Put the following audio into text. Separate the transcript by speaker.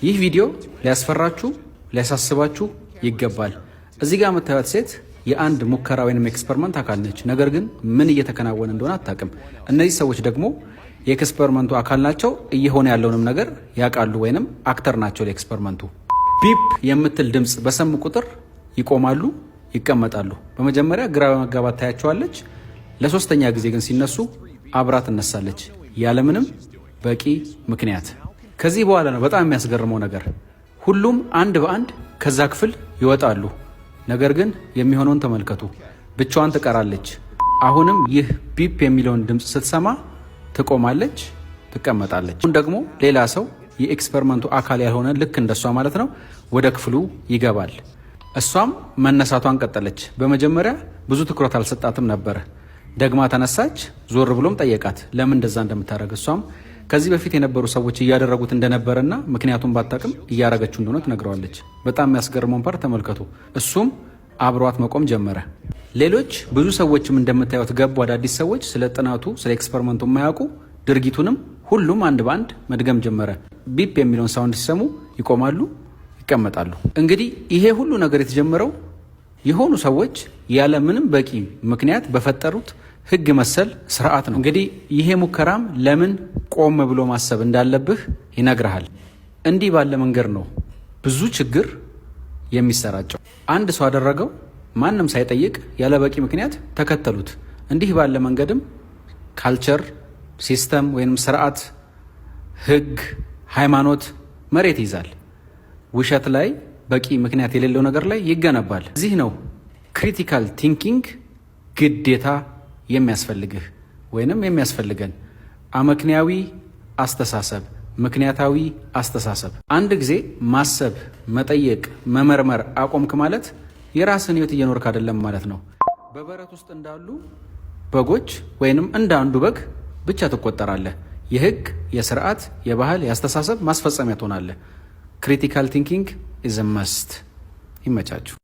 Speaker 1: ይህ ቪዲዮ ሊያስፈራችሁ፣ ሊያሳስባችሁ ይገባል። እዚህ ጋር የምታዩት ሴት የአንድ ሙከራ ወይም experiment አካል ነች። ነገር ግን ምን እየተከናወነ እንደሆነ አታውቅም። እነዚህ ሰዎች ደግሞ የ experiment ኡ አካል ናቸው። እየሆነ ያለውንም ነገር ያውቃሉ ወይንም actor ናቸው ለ experiment ኡ። Beep የምትል ድምፅ በሰሙ ቁጥር ይቆማሉ፣ ይቀመጣሉ። በመጀመሪያ ግራ በመጋባት ታያቸዋለች። ለሶስተኛ ጊዜ ግን ሲነሱ አብራ ትነሳለች ያለምንም በቂ ምክንያት። ከዚህ በኋላ ነው በጣም የሚያስገርመው ነገር፣ ሁሉም አንድ በአንድ ከዛ ክፍል ይወጣሉ። ነገር ግን የሚሆነውን ተመልከቱ። ብቻዋን ትቀራለች። አሁንም ይህ beep የሚለውን ድምፅ ስትሰማ ትቆማለች፣ ትቀመጣለች። አሁን ደግሞ ሌላ ሰው የ experiment ኡ አካል ያልሆነ፣ ልክ እንደሷ ማለት ነው፣ ወደ ክፍሉ ይገባል። እሷም መነሳቷን ቀጠለች። በመጀመሪያ ብዙ ትኩረት አልሰጣትም ነበረ። ደግማ ተነሳች። ዞር ብሎም ጠየቃት ለምን እንደዛ እንደምታደርግ። እሷም ከዚህ በፊት የነበሩ ሰዎች እያደረጉት እንደነበረና ምክንያቱም ባታውቅም እያደረገችው እንደሆነ ትነግረዋለች። በጣም የሚያስገርመውን part ተመልከቱ። እሱም አብሯት መቆም ጀመረ። ሌሎች ብዙ ሰዎችም እንደምታዩት ገቡ። አዳዲስ ሰዎች፣ ስለ ጥናቱ ስለ experiment ኡ የማያውቁ፣ ድርጊቱንም ሁሉም አንድ በአንድ መድገም ጀመረ። Beep የሚለውን sound ሲሰሙ ይቆማሉ፣ ይቀመጣሉ። እንግዲህ ይሄ ሁሉ ነገር የተጀመረው የሆኑ ሰዎች ያለ ምንም በቂ ምክንያት በፈጠሩት ህግ መሰል ስርዓት ነው። እንግዲህ ይሄ ሙከራም ለምን ቆም ብሎ ማሰብ እንዳለብህ ይነግርሃል። እንዲህ ባለ መንገድ ነው ብዙ ችግር የሚሰራጨው። አንድ ሰው አደረገው፣ ማንም ሳይጠይቅ ያለ በቂ ምክንያት ተከተሉት። እንዲህ ባለ መንገድም culture፣ system ወይም ስርዓት፣ ህግ፣ ሃይማኖት መሬት ይይዛል። ውሸት ላይ፣ በቂ ምክንያት የሌለው ነገር ላይ ይገነባል። እዚህ ነው critical thinking ግዴታ የሚያስፈልግህ ወይንም የሚያስፈልገን፣ አመክንያዊ አስተሳሰብ፣ ምክንያታዊ አስተሳሰብ። አንድ ጊዜ ማሰብ፣ መጠየቅ፣ መመርመር አቆምክ ማለት የራስህን ህይወት እየኖርክ አይደለም ማለት ነው። በበረት ውስጥ እንዳሉ በጎች ወይንም እንደ አንዱ በግ ብቻ ትቆጠራለህ። የህግ፣ የስርዓት፣ የባህል፣ የአስተሳሰብ ማስፈጸሚያ ትሆናለህ። Critical thinking is must። ይመቻችሁ።